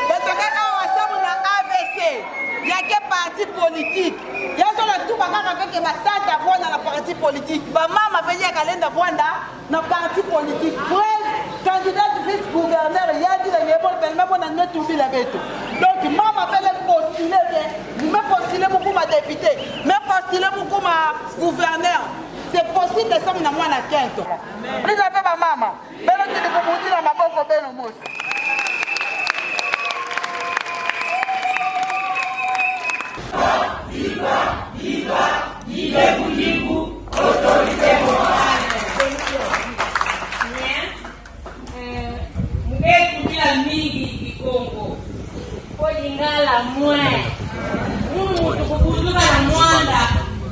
Betoke awa samu na AVC yake parti politique yazola tuba kaka keke batata vwanda na parti politique bamama mpe ye kalenda vwanda na parti politique preuve candidate vice gouverneur yadi na ngebo belma bona ne tubila beto donc mama mpe le postule ke me postule mukuma député me postule mukuma gouverneur. C'est possible samu na mwana kento biza mpe bamama beno tili kobuti na maboko beno mosi. Viva, viva, viva Budimbu, autorité morale. Mukekutila mingi kikongo po lingala moins munu mutu kukunzuka na mwanda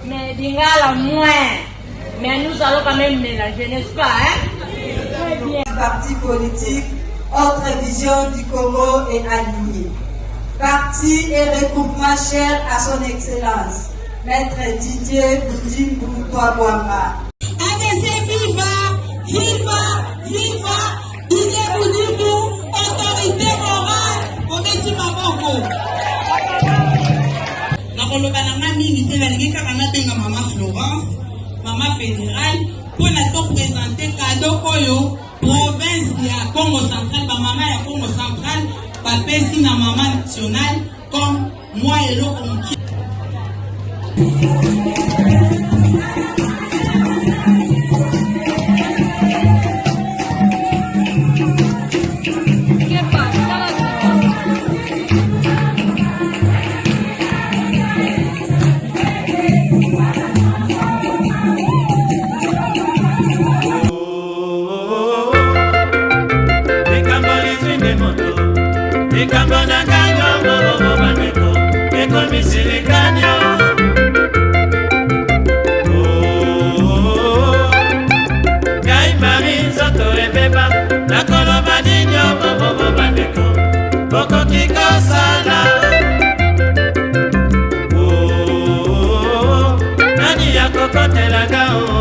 mais lingala moins, mais nous allons quand même mélanger, n'est-ce pas, hein? Très bien. Parti politique, autre vision du Congo et allié. Parti et regroupement cher à son excellence, Maître Didier Budimbu Twabwamba. AVC viva, viva, viva, Didier Budimbu, autorité morale, obeti maboko. Nakoloba na nga mingi te, nalingi kaka nabenga mama Florence, mama fédérale, mpona toprésente cadeau oyo province ya Congo Central, bamama ya Congo Central bapesi na mama nationale comme mwa eloko mokie. Likambo lizwi nde moto, likambo na ngai ooo bandeko ekomi silikanio. Ngai mari nzoto ebeba, nakoloba nini ooo bandeko bokoki kosala? Nani akokotelanga o?